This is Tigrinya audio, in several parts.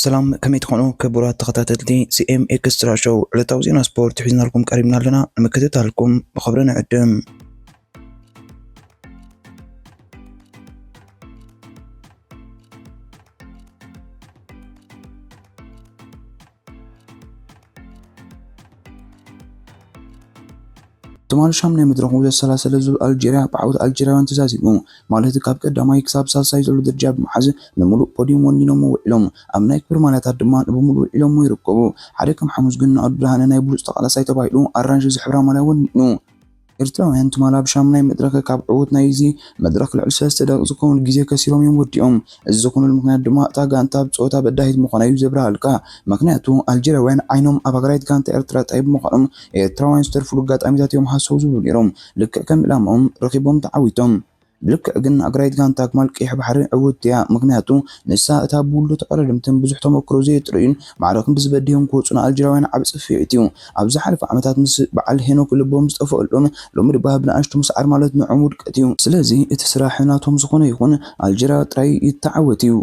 ሰላም፣ ከመይ ትኾኑ ክቡራት ተኸታተልቲ ሲ ኤም ኤክስትራ ሾው? ዕለታዊ ዜና ስፖርት ሒዝናልኩም ቀሪብና ኣለና። ንምክትታልኩም ብኽብሪ ንዕድም። ትማሊ ሻምናይ መድረኹ ዘሰላሰለ ዙር ኣልጀርያ ብዓወት ኣልጀርያውያን ተዛዚሙ። ማለት ካብ ቀዳማይ ክሳብ ሳልሳይ ዘሎ ደረጃ ብምሓዝ ንምሉእ ፖዲየም ወኒኖም ውዒሎም። ኣብ ናይ ክብሪ ማልያታት ድማ ብምሉእ ውዒሎሞ ይርከቡ። ሓደ ከም ሓሙስ ግን ንኣዱ ብርሃነ ናይ ብሉጽ ተቓላሳይ ተባሂሉ ኣራንሺ ዝሕብራ ማልያ ወኒኑ። ኤርትራውያን ትማሊ ኣብ ሻምናይ መድረኽ ካብ ዕዉት ናይዚ መድረኽ ልዕሊ ሰለስተ ደቂቕ ዝኸውን ግዜ ከሲሮም እዮም ወዲኦም። እዚ ዝኾነሉ ምኽንያት ድማ እታ ጋንታ ኣብ ጸወታ በዳሂት ምዃና እዩ ዘብርሃልካ። ምኽንያቱ ኣልጀርያውያን ዓይኖም ኣብ ሃገራዊት ጋንታ ኤርትራ ጥራይ ብምዃኖም ኤርትራውያን ዝተርፉሉ ኣጋጣሚታት እዮም ሃሰው ዝብሉ ነይሮም። ልክዕ ከም ዕላማኦም ረኺቦም ተዓዊቶም። ብልክዕ ግን ሃገራዊት ጋንታ ኣግማል ቀይሕ ባሕሪ ዕውት እያ። ምኽንያቱ ንሳ እታ ብውልዶ ተቐዳደምትን ብዙሕ ተመክሮ ዘየጥረዩን ማዕረ ክንዲ ዝበደዮም ክወጹ ንኣልጀርያውያን ዓቢ ጽፍዒት እዩ። ኣብ ዝሓለፈ ዓመታት ምስ በዓል ሄኖክ ልቦም ዝጠፍኦሎም ሎሚ ድማ ብንኣሽቱ ምስዓር ማለት ንዖም ውድቀት እዩ። ስለዚ እቲ ስራሕ ናቶም ዝኾነ ይኹን ኣልጀርያ ጥራይ ይተዓወት እዩ።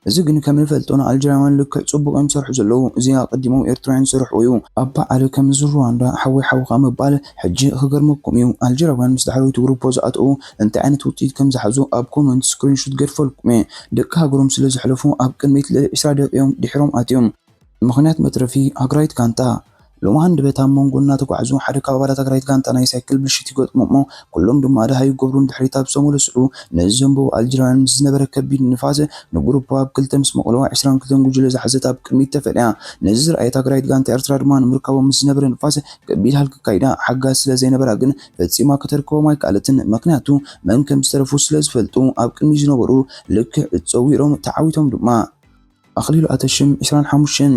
እዚ ግን ከም ንፈልጦ ንኣልጀርያውያን ልክዕ ጽቡቕ እዮም ዝሰርሑ ዘለዉ። እዚ ኣቐዲሞም ኤርትራውያን ዝሰርሕዎ እዩ። ኣብ በዓል ከም እዚ ሩዋንዳ ሓወይ ሓውኻ ምባል ሕጂ ክገርመኩም እዩ። ኣልጀርያውያን ምስ ዳሕረዎይቲ ግሩፖ ዝኣተዉ እንታይ ዓይነት ውጽኢት ከም ዝሓዙ ኣብ ኮመንት ስክሪንሹት ገድፈልኩም እየ። ደቂ ሃገሮም ስለ ዘሕለፉ ኣብ ቅድሚት ልዕሊ ዕስራ ደቂቕ እዮም ድሒሮም ኣትዮም። ምኽንያት መትረፊ ሃገራዊት ጋንታ። ሎሚ ሃንደበት ኣብ መንጎ እናተጓዕዙ ሓደ ካብ ኣባላት ሃገራዊት ጋንታ ናይ ሳይክል ብልሽት ይገጥሞ እሞ ኩሎም ድማ ደሃዩ ይገብሩ። ንድሕሪት ኣብ ዝተመለስሉ ነዚ ዘንበቡ ኣልጀርያውያን ምስ ዝነበረ ከቢድ ንፋስ ንጉሩፖ ኣብ ክልተ ምስ መቐልዋ ዕስራን ክልተን ጉጅለ ዝሓዘት ኣብ ቅድሚት ተፈልያ። ነዚ ዝረኣየት ሃገራዊት ጋንታ ኤርትራ ድማ ንምርካቦም ምስ ዝነበረ ንፋስ ከቢድ ሃልኪ ኣካይዳ። ሓጋዝ ስለ ዘይነበራ ግን ፈጺማ ከተርከቦም ኣይከኣለትን። ምኽንያቱ መን ከም ዝተረፉ ስለ ዝፈልጡ ኣብ ቅድሚት ዝነበሩ ልክዕ ጸዊሮም ተዓዊቶም ድማ። ኣኽሊሉ ኣተሽም ዕስራን ሓሙሽተን፣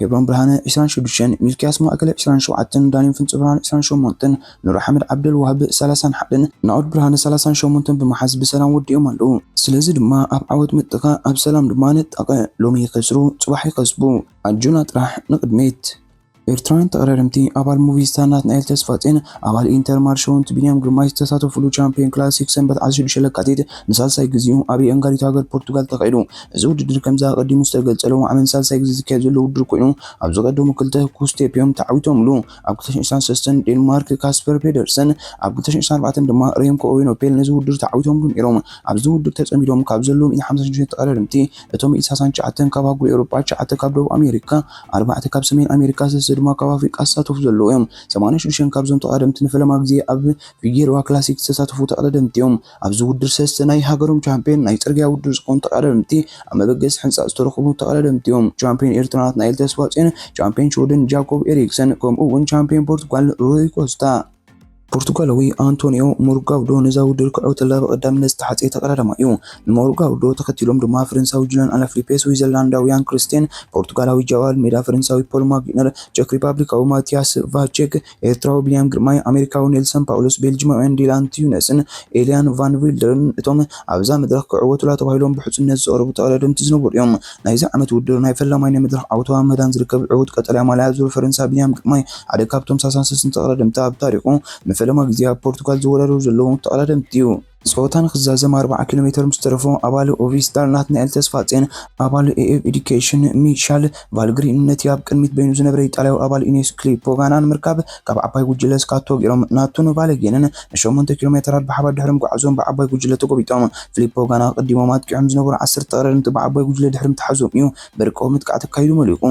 ሄብሮን ብርሃነ ዕስራን ሽዱሽተን፣ ሚልክያስ ማእከለ ዕስራን ሸውዓተን፣ ዳንኤል ፍንጹብርሃን ዕስራን ሸሞንተን፣ ኑር ኣሕመድ ዓብደልዋህብ ሰላሳን ሓደን፣ ናኦድ ብርሃነ ሰላሳን ሸሞንተን ብምሓዝ ብሰላም ወዲኦም ኣለዉ። ስለዚ ድማ ኣብ ዓወት ምጥቓ ኣብ ሰላም ድማ ንጣቐ። ሎሚ ይኸስሩ፣ ጽባሕ ይኸስቡ። ኣጆና ጥራሕ ንቕድሚት። ኤርትራውያን ተቐዳደምቲ ኣባል ሙቪስታር ናትናኤል ተስፋጼን ኣባል ኢንተር ማርሽ ቢንያም ግርማይ ዝተሳተፉሉ ቻምፒዮን ክላሲክ ሰንበት ዓሰርተ ሽዱሽተ ለካቲት ንሳልሳይ ግዜኡ ኣብ የንጋሪት ሃገር ፖርቱጋል ተኻይዱ። እዚ ውድድር ከምዚ ኣቐዲሙ ዝተገልጸ ሎሚ ዓመት ንሳልሳይ ግዜ ዝካየድ ዘሎ ውድድር ኮይኑ ኣብ ዝቐደሙ ክልተ ክሩስቴፕ እዮም ተዓዊቶምሉ። ኣብ ክልተ ሽሕን ዕስራን ሰለስተን ዴንማርክ ካስፐር ፔደርሰን፣ ኣብ ክልተ ሽሕን ዕስራን ኣርባዕተን ድማ ሬምኮ ኦዌኖፔል ነዚ ውድድር ተዓዊቶምሉ ነይሮም። ኣብዚ ውድድር ተጸሚዶም ካብ ዘለዉ ሚእትን ሓምሳን ሽዱሽተን ተቐዳደምቲ እቶም ሚእትን ሰላሳን ትሽዓተን ካብ ኣህጉር ኤውሮጳ፣ ትሽዓተ ካብ ደቡብ ኣሜሪካ፣ ኣርባዕተ ካብ ሰሜን ኣሜሪካ፣ ሰለስተ ድማ ካብ ኣፍሪቃ ዝሳተፉ ዘለዉ እዮም። ሰማንያን ሽዱሽተን ካብዞም ተቐዳደምቲ ንፈለማ ግዜ ኣብ ፊጌርዋ ክላሲክ ዝተሳተፉ ተቐዳደምቲ እዮም። ኣብዚ ውድድር ሰለስተ ናይ ሃገሮም ቻምፒዮን ናይ ጽርግያ ውድድር ዝኾኑ ተቐዳደምቲ ኣብ መበገሲ ሕንጻ ዝተረኽቡ ተቐዳደምቲ እዮም። ቻምፒዮን ኤርትራ ናትናኤል ተስፋጽዮን፣ ቻምፒዮን ሽወደን ጃኮብ ኤሪክሰን፣ ከምኡ እውን ቻምፒዮን ፖርቱጋል ሩይ ኮስታ። ፖርቱጋላዊ ኣንቶኒዮ ሞርጋውዶ ነዛ ውድድር ክዕወተላ ብቐዳምነት ዝተሓጽየ ተቐዳዳማይ እዩ። ንሞርጋውዶ ተኸቲሎም ድማ ፈረንሳዊ ጁልያን ኣላፊሊፔ፣ ስዊዘርላንዳውያን ክርስቲያን፣ ፖርቱጋላዊ ጃዋል ሜዳ፣ ፈረንሳዊ ፖል ማግነር፣ ቸክ ሪፓብሊካዊ ማቲያስ ቫቼክ፣ ኤርትራዊ ቢንያም ግርማይ፣ ኣሜሪካዊ ኔልሰን ፓውሎስ፣ ቤልጂማውያን ዲላን ቲዩነስን ኤልያን ቫን ዊልደርን እቶም ኣብዛ መድረኽ ክዕወቱላ ተባሂሎም ብሕጹነት ዝቐረቡ ተቐዳደምቲ ዝነበሩ እዮም። ናይዚ ዓመት ውድድር ናይ ፈላማይ ናይ መድረኽ ዓወቱ ኣብ ምህዳን ዝርከብ ዕዉት ቀጠልያ ማልያ ዙር ፈረንሳ ቢንያም ግርማይ ሓደ ካብቶም ሰላሳን ሰለስተን ተቐዳደምቲ ኣብ ታሪኹ ንፈለማ ግዜ ኣብ ፖርቱጋል ዝወዳደሩ ዘለዉ ተቐዳደምቲ እዩ። ጸወታ ንኽዛዘም ኣርብዓ ኪሎ ሜተር ምስ ተረፎ ኣባል ኦቪስታር ናትናኤል ተስፋጼን ኣባል ኤኤፍ ኤዱኬሽን ሚሻል ቫልግሪን ነቲ ኣብ ቅድሚት በይኑ ዝነበረ ኢጣልያዊ ኣባል ኢኔስ ክሊፖ ጋና ንምርካብ ካብ ዓባይ ጉጅለ ስካቶ ጌሮም ናቱን ቫለጌንን ንሸሞንተ ኪሎ ሜተራት ብሓባር ድሕሪ ምጉዓዞም ብዓባይ ጉጅለ ተጎቢጦም። ፊሊፖ ጋና ኣቐዲሞም ኣጥቂዖም ዝነበሩ ዓሰርተ ተቐዳደምቲ ብዓባይ ጉጅለ ድሕሪ ምትሓዞም እዩ በርቀው መጥቃዕቲ ኣካይዱ መሊቑ።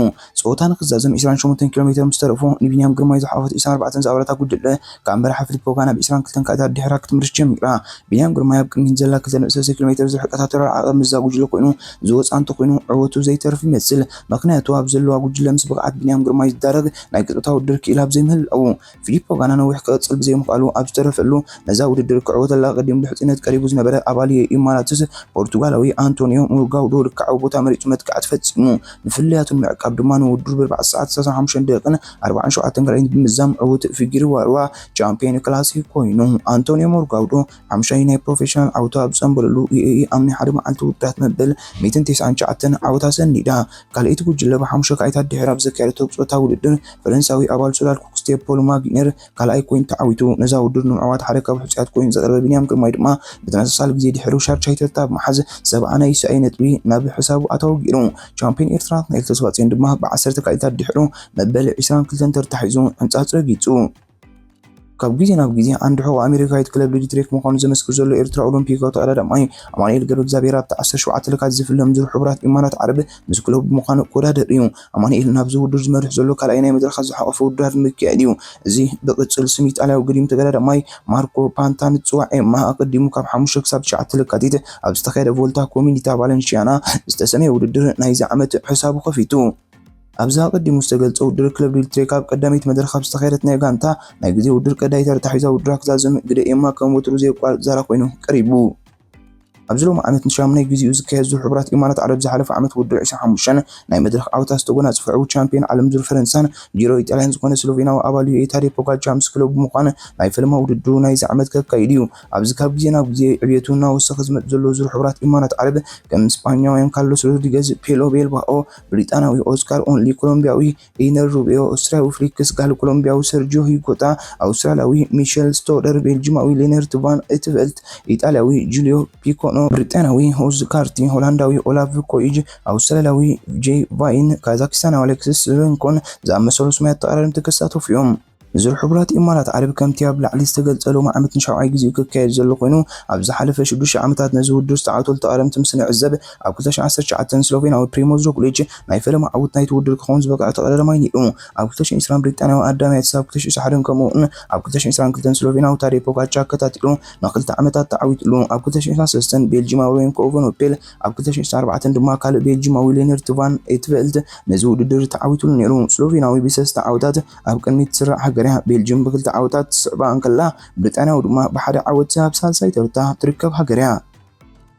ጸወታ ንኽዛዘም ዕስራን ሸሞንተን ኪሎ ሜተር ምስ ተረፎ ንቢንያም ግርማይ ዝሓወፈት ዕስራን ኣርባዕተን ዝኣበረታ ጉጅለ ካብ መራሒ ፊሊፖ ጋና ብዕስራን ክልተን ካይታት ድሕራ ክትምርሽ ጀሚራ። ቢንያም ግርማይ ኣብ ቅድሚት ዘላ ክልተ ነጥቢ ሰለስተ ኪሎ ሜተር ዝርሕቀታ ተራር ዓቐብ ምስዛ ጉጅለ ኮይኑ ዝወጽኣ እንተኾይኑ ዕወቱ ዘይተርፍ ይመስል። ምኽንያቱ ኣብ ዘለዋ ጉጅለ ምስ ብቕዓት ቢንያም ግርማይ ዝዳረግ ናይ ቅጽበታዊ ውድድር ክኢላ ኣብ ዘይምህላዉ። ፊሊፖ ጋና ነዊሕ ክቕጽል ብዘይምኽኣሉ ኣብ ዝተረፈሉ ነዛ ውድድር ክዕወተላ ኣቐዲሙ ብሕጽነት ቀሪቡ ዝነበረ ኣባል ኢማራትስ ፖርቱጋላዊ ኣንቶኒዮ ሙርጋውዶ ልክዓዊ ቦታ መሪጹ መጥቃዕቲ ፈጺሙ። ንፍልልያቱ ንምዕቃብ ድማ ንውድድሩ ብኣርባዕተ ሰዓት ሰላሳን ሓሙሽተን ደቂቕን ኣርባዓን ሸውዓተን ካልኣይን ብምዝዛም ዕዉት ፊጊሪዋርዋ ቻምፒዮን ክላሲክ ኮይኑ። ኣንቶኒዮ ሙርጋውዶ ሓሙሻይ ናይ ፕሮፌሽናል ዓወታ ኣብ ዝጸንበለሉ፣ ዩ ኤ ኢ ኣብ ናይ ሓደ መዓልቲ ውድድራት መበል ሚእትን ተስዓን ትሽዓተን ዓወታ ሰኒዳ። ካልኣይቲ ጉጅለ ብሓሙሽተ ካልኢታት ድሕሪ ኣብ ዘካየደቶ ብጾታዊ ውድድር፣ ፈረንሳዊ ኣባል ሶላል ኮክስቴ ፖል ማጊነር ካልኣይ ኮይኑ ተዓዊቱ። ነዛ ውድድር ንምዕዋት ሓደ ካብ ሕጹያት ኮይኑ ዝቐረበ ቢንያም ግርማይ ድማ ብተመሳሳሊ ግዜ ድሕሪ ሻርቻይ ተርታ ብምሓዝ ሰብዓ ናይ ሰብዓይ ነጥቢ ናብ ሕሳቡ ኣታዊ ገይሩ። ቻምፒዮን ኤርትራ ናትናኤል ተስፋጽዮን ድማ ብዓሰርተ ካልኢታት ድሕሩ መበል ዒስራን ክልተን ተርታ ሒዙ ሕንጻጽ ረጊጹ። ካብ ግዜ ናብ ግዜ ዓንዲ ሕቖ ኣሜሪካዊት ክለብ ሊድትሬክ ምዃኑ ዘመስክር ዘሎ ኤርትራ ኦሎምፒካዊ ተቐዳዳማይ ኣማኑኤል ገብረ እግዚኣብሔር ኣብቲ ዓሰርተ ሸውዓተ ለካቲት ዝፍለም ዙር ሕቡራት ኢማራት ዓረብ ምስ ክለቡ ብምዃን ክወዳደር እዩ። ኣማኑኤል ናብዚ ውድድር ዝመርሕ ዘሎ ካልኣይ ናይ መድረኻት ዝሓቖፈ ውድድራት ምክያድ እዩ። እዚ ብቕጽል ስም ኢጣልያዊ ግዲም ተቐዳዳማይ ማርኮ ፓንታን ዝጽዋዕ ኤማ ኣቐዲሙ ካብ ሓሙሽተ ክሳብ ትሽዓተ ለካቲት ኣብ ዝተኻየደ ቮልታ ኮሚኒታ ቫለንሺያና ዝተሰመየ ውድድር ናይዚ ዓመት ሕሳቡ ከፊቱ። ኣብዚ ኣቐዲሙ ዝተገልጸ ውድድር ክለብ ሊድትሬክ ኣብ ቀዳመይቲ መድረኽ ኣብ ዝተኻየደት ናይ ጋንታ ናይ ግዜ ውድድር ቀዳይ ተርታ ሒዛ ውድድራ ክዛዝም ግደ ኤማ ከም ወትሩ ዘየቋርጽ ዛራ ኮይኑ ቀሪቡ። ኣብዚ ሎሚ ዓመት ንሻሙናይ ግዜኡ ዝካየድ ዙር ሕቡራት ኢማራት ዓረብ ዝሓለፈ ዓመት ውድድር ዒስራን ሓሙሽተን ናይ መድረኽ ዓወታ ዝተጎናጸፈ ዕዉት ቻምፒዮን ዓለም ዙር ፈረንሳን ጂሮ ኢጣልያን ዝኾነ ስሎቬናዊ ኣባል ዩ ኤ ኢ ታዴ ፖጋቻር ምስ ክለቡ ብምዃን ናይ ፈለማ ውድድሩ ናይዚ ዓመት ከካይድ እዩ። ኣብዚ ካብ ግዜ ናብ ግዜ ዕብየቱ እናወሰኸ ዝመጽእ ዘሎ ዙር ሕቡራት ኢማራት ዓረብ ከም ስጳኛውያን ካርሎስ ሮድሪገዝ፣ ፔሎ ቤልባኦ፣ ብሪጣናዊ ኦስካር ኦንሊ፣ ኮሎምቢያዊ ኢነር ሩቢዮ፣ ኦስትሪያዊ ፍሊክስ ጋል፣ ኮሎምቢያዊ ሰርጂዮ ሂጎታ፣ ኣውስትራሊያዊ ሚሸል ስቶደር፣ ቤልጂማዊ ሌነርት ቫን ኤትቨልት፣ ኢጣልያዊ ጁሊዮ ፒኮኖ፣ ብሪጣንያዊ ሆዝ ካርቲ፣ ሆላንዳዊ ኦላቭ ኮይጅ፣ ኣውስትራልያዊ ጄይ ቫይን፣ ካዛክስታናዊ ኣሌክሲስ ሬንኮን ዝኣመሰሉ ስሙያት ተቐዳደምቲ ክሳተፉ እዮም። ዙር ሕቡራት ኢማራት ዓረብ ከምቲ ኣብ ላዕሊ ዝተገልጸ ሎሚ ዓመት ንሻውዓይ ግዜኡ ክካየድ ዘሎ ኮይኑ፣ ኣብ ዝሓለፈ ሽዱሽተ ዓመታት ነዚ ውድድር ዝተዓወተሉ ተቐዳደምቲ ምስ ንዕዘብ፣ ኣብ ክልተ ሽሕን ዓሰርተ ትሽዓተን ስሎቬናዊ ፕሪሞዝ ሮግሊች ናይ ፈለማ ዓወት ናይቲ ውድድር ክኸውን ዝበቕዐ ተቐዳዳማይ ነይሩ። ኣብ ክልተ ሽሕን ዕስራን ብሪጣንያዊ ኣዳም ያትስ፣ ኣብ ክልተ ሽሕን ዕስራን ሓደን ከምኡ እውን ኣብ ክልተ ሽሕን ዕስራን ክልተን ስሎቬናዊ ታዴ ፖጋቻር ኣከታቲሉ ንኽልተ ዓመታት ተዓዊትሉ። ኣብ ክልተ ሽሕን ዕስራን ሰለስተን ቤልጂማዊ ሬምኮ ኤቨንፖል፣ ኣብ ክልተ ሽሕን ዕስራን ኣርባዕተን ድማ ካልእ ቤልጂማዊ ሌነርት ቫን ኤትቨልት ነዚ ውድድር ተዓዊትሉ ነይሩ። ስሎቬናዊ ብሰለስተ ዓወታት ኣብ ቅድሚት ትስራዕ ሃገር እያ። ቤልጂም ብክልተ ዓወታት ትስዕባ እንከላ፣ ብሪጣንያዊ ድማ ብሓደ ዓወት ኣብ ሳልሳይ ተርታ ትርከብ ሃገር እያ።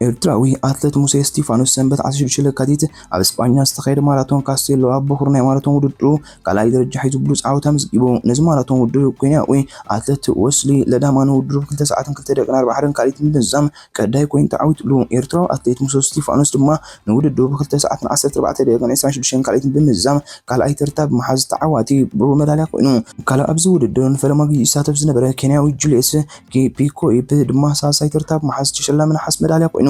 ኤርትራዊ ኣትለት ሙሴ እስቲፋኖስ ሰንበት ዓሰርተ ሽዱሽተ ለካቲት ኣብ ስጳኛ ዝተኻየደ ማራቶን ካስቴሎ ኣብ በኹር ናይ ማራቶን ውድድሩ ካልኣይ ደረጃ ሒዙ ብሉጽ ዓወት ኣመዝጊቡ። ነዚ ማራቶን ውድድር ኬንያዊ ኣትለት ወስሊ ለዳማ ንውድድሩ ብክልተ ሰዓትን ክልተ ደቂቕን ኣርባዓ ሓደን ካልኢትን ብምዝዛም ቀዳይ ኮይኑ ተዓዊትሉ። ኤርትራዊ ኣትሌት ሙሴ እስቲፋኖስ ድማ ንውድድሩ ብክልተ ሰዓትን ዓሰርተ ኣርባዕተ ደቂቕን ዕስራን ሽዱሽተን ካልኢትን ብምዝዛም ካልኣይ ተርታ ብምሓዝ ተዓዋቲ ብሩር መዳልያ ኮይኑ። ካልእ ኣብዚ ውድድር ንፈለማ ግዜ ይሳተፍ ዝነበረ ኬንያዊ ጁልየስ ኪፒኮይፕ ድማ ሳልሳይ ተርታ ብምሓዝ ተሸላሚ ነሓስ መዳልያ ኮይኑ።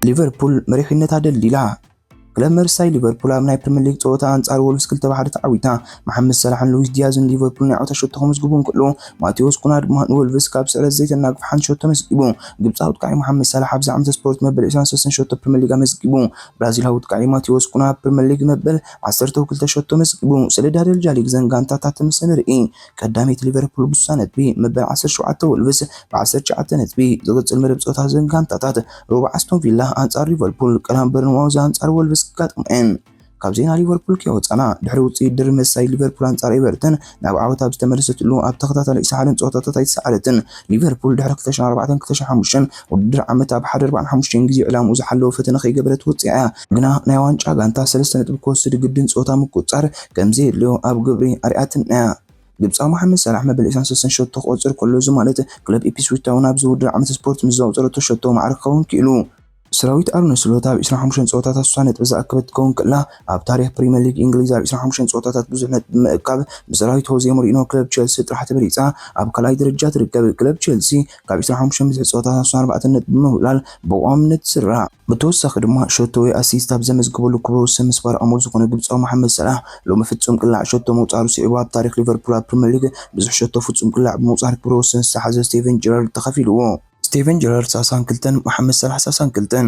ሊቨርፑል መሪሕነታ ደልዲላ። ክለብ መርሳይ ሊቨርፑል ኣብ ናይ ፕሪምየር ሊግ ጸወታ ኣንጻር ወልቭስ ክልተ ብሓደ ተዓዊታ። መሓመድ ሰላሕን ሉዊስ ዲያዝን ሊቨርፑል ናይ ዓወታ ሸቶ ከመዝግቡ እንከሎ፣ ማቴዎስ ኩና ድማ ንወልቭስ ካብ ስዕረት ዘይተናግፍ ሓንቲ ሸቶ ኣመዝጊቡ። ግብጻዊ ኣጥቃዒ መሓመድ ሰላሕ ኣብዚ ዓመተ ስፖርት መበል ዕስራን ሰለስተን ሸቶ ፕሪምየር ሊግ ኣመዝጊቡ። ብራዚላዊ ኣጥቃዒ ማቴዎስ ኩና ኣብ ፕሪምየር ሊግ መበል ዓሰርተ ክልተ ሸቶ ኣመዝጊቡ። ሰለዳ ደረጃ ሊግ ዘን ጋንታታት ምስ ንርኢ፣ ቀዳመይቲ ሊቨርፑል ብስሳ ነጥቢ፣ መበል ዓሰርተ ሸውዓተ ወልቭስ ብዓሰርተ ትሽዓተ ነጥቢ። ዝቕጽል መደብ ጸወታ ዘን ጋንታታት፣ ሮባ ኣስቶን ቪላ ኣንጻር ሊቨርፑል፣ ቀዳም በርንማውዝ ኣንጻር ወልቭስ ክጋጥሙ እየን። ካብ ዜና ሊቨርፑል ከይወጻና፣ ድሕሪ ውጽኢት ድሪ መሳይ ሊቨርፑል ኣንጻር ኤቨርተን ናብ ዓወት ኣብ ዝተመለሰትሉ ኣብ ተኸታታሊ ዒስራን ሓደን ጸወታታት ኣይተሰዓረትን። ሊቨርፑል ድሕሪ ክልተ ሽሕን ኣርባዕተን ክልተ ሽሕን ሓሙሽተን ውድድር ዓመት ኣብ ሓደ ኣርባዓን ሓሙሽተን ግዜ ዕላምኡ ዝሓለወ ፈተነ ከይገበረት ወጺኣ እያ። ግና ናይ ዋንጫ ጋንታ ሰለስተ ነጥቢ ክወስድ ግድን ጸወታ ምቁጽጻር ከም ዘየድልዮ ኣብ ግብሪ ኣርኣያትና እያ። ግብጻዊ መሓመድ ሰላሕ መበል ዕስራን ሰለስተን ሸቶ ክቆጽር ከሎ፣ እዚ ማለት ክለብ ኢፕስዊች ታውን ኣብዚ ውድድር ዓመት ስፖርት ምስ ዘቑጸረቶ ሸቶ ማዕረ ክኸውን ክኢሉ። ሰራዊት ኣርነ ስሎት ኣብ ዕስራን ሓሙሽተን ጸወታታት ስሳ ነጥቢ ዝኣከበት ትኸውን ከላ፣ ኣብ ታሪኽ ፕሪምየር ሊግ እንግሊዝ ኣብ ዕስራን ሓሙሽተን ጸወታታት ብዙሕ ነጥቢ ምእካብ ብሰራዊት ሆዜ ሞሪኖ ክለብ ቸልሲ ጥራሕ ተበሊጻ ኣብ ካልኣይ ደረጃ ትርከብ። ክለብ ቸልሲ ካብ ዕስራን ሓሙሽተን ብዙሕ ጸወታታት ስሳ ኣርባዕተ ነጥቢ ብምውላል ብቋምነት ትስራዕ። ብተወሳኺ ድማ ሸቶ ወይ ኣሲስት ኣብ ዘመዝገበሉ ክብረ ወሰን ምስባር ኣመል ዝኾነ ግብጻዊ መሓመድ ሰላሕ ሎሚ ፍጹም ቅላዕ ሸቶ ምቑጻሩ ስዒቡ ኣብ ታሪኽ ሊቨርፑል ኣብ ፕሪምየር ሊግ ብዙሕ ሸቶ ፍጹም ቅላዕ ብምቑጻር ክብረ ወሰን ዝተሓዘ ስቴቨን ጀራርድ ተኻፊልዎ። ስቴቨን ጀራርድ ሰላሳን ክልተን፣ መሓመድ ሰላሕ ሰላሳን ክልተን።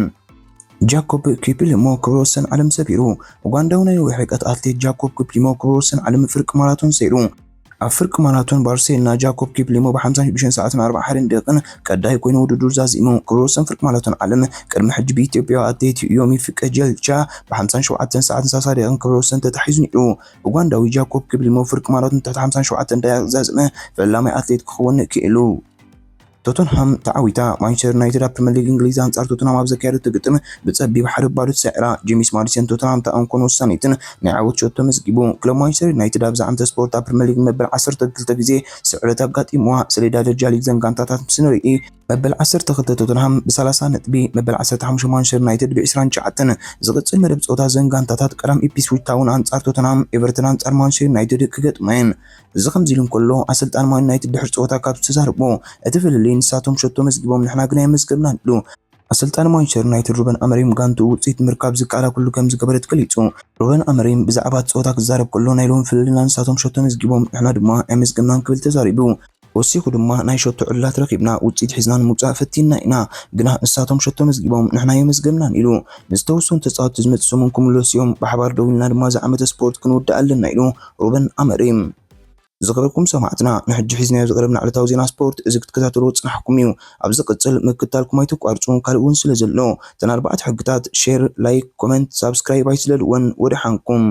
ጃኮብ ኪፕሊሞ ክብረ ወሰን ዓለም ሰቢሩ። ኡጋንዳዊ ናይ ነዊሕ ርሕቀት ኣትሌት ጃኮብ ኪፕሊሞ ክብረ ወሰን ዓለም ፍርቂ ማራቶን ሰይሩ። ኣብ ፍርቂ ማራቶን ባርሴሎና ጃኮብ ኪፕሊሞ ብሓምሳን ሽዱሽተን ሰዓትን ኣርባዓን ሓደን ደቂቕን ቀዳይ ኮይኑ ውድድሩ ዛዚሙ። ክብረ ወሰን ፍርቂ ማራቶን ዓለም ቅድሚ ሕጂ ብኢትዮጵያዊ ኣትሌት ዮሚፍ ቀጀልቻ ብሓምሳን ሸውዓተን ሰዓትን ሰላሳ ደቂቕን ክብረ ወሰን ተታሒዙ ነይሩ። ኡጋንዳዊ ጃኮብ ኪፕሊሞ ፍርቂ ማራቶን ትሕቲ ሓምሳን ሸውዓተን ደቂቕ ዛዚመ ፈላማይ ኣትሌት ክኸውን ክኢሉ። ቶተንሃም ተዓዊታ። ማንቸስተር ዩናይትድ ኣብ ፕሪምየር ሊግ እንግሊዝ ኣንጻር ቶተንሃም ኣብ ዘካየደቶ ግጥም ብጸቢብ ሓደ ባዶ ተሳዒራ። ጄምስ ማዲሰን ቶተንሃም ተኣንኮን ወሳኒትን ናይ ዓወት ሸቶ መዝጊቡ። ክለብ ማንቸስተር ዩናይትድ ኣብዚ ዓመተ ስፖርት ኣብ ፕሪምየር ሊግ መበል ዓሰርተ ክልተ ግዜ ስዕረት ኣጋጢምዋ። ሰሌዳ ደረጃ ሊግ ዘን ጋንታታት ምስ ንርኢ፣ መበል ዓሰርተ ክልተ ቶተንሃም ብ ሰላሳ ነጥቢ፣ መበል ዓሰርተ ሓሙሽተ ማንቸስተር ዩናይትድ ብ ዕስራን ትሽዓተን። ዝቕጽል መደብ ጸወታ ዘን ጋንታታት ቀዳም ኢፕስዊች ታውን ኣንጻር ቶተንሃም፣ ኤቨርተን ኣንጻር ማንቸስተር ዩናይትድ ክገጥማ እየን። እዚ ከምዚ ኢሉ እንከሎ፣ ኣሰልጣኒ ማን ዩናይትድ ድሕሪ ጸወታ ካብ ዝተዛረቦ፣ እቲ ፍልልይ ንሳቶም ሸቶ መዝጊቦም ንሕና ግን ኣየመዝገብናን ኢሉ። ኣሰልጣኒ ማንቸስተር ዩናይትድ ሩበን ኣመሪም ጋንትኡ ውጽኢት ምርካብ ዝከኣላ ኩሉ ከም ዝገበረት ገሊጹ። ሩበን ኣመሪም ብዛዕባ እቲ ጸወታ ክዛረብ ከሎ ናይ ሎሚ ፍልልይና ንሳቶም ሸቶ መዝጊቦም ንሕና ድማ ኣየመዝገብናን ክብል ተዛሪቡ። ወሲኹ ድማ ናይ ሸቶ ዕድላት ረኺብና ውጽኢት ሒዝና ንምውጻእ ፈቲንና ኢና፣ ግና ንሳቶም ሸቶ መዝጊቦም ንሕና ኣየመዝገብናን ኢሉ። ንዝተወሰኑ ተጻወትቲ ዝመጽእ ሰሙን ክምለሱ እዮም፣ ብሓባር ደው ኢልና ድማ ዝዓመተ ስፖርት ክንውድእ ኣለና ኢሉ ሩበን ኣመሪም። ዝኸበርኩም ሰማዕትና ንሕጂ ሒዝናዮ ዝቐረብና ዕለታዊ ዜና ስፖርት እዚ ክትከታተልዎ ዝጸናሕኩም እዩ። ኣብ ዝቕጽል ምክትታልኩም ኣይተቋርጹ፣ ካልእ እውን ስለ ዘሎ እተን ኣርባዕተ ሕግታት ሼር፣ ላይክ፣ ኮመንት፣ ሳብስክራይብ ኣይትለልወን። ወደሓንኩም።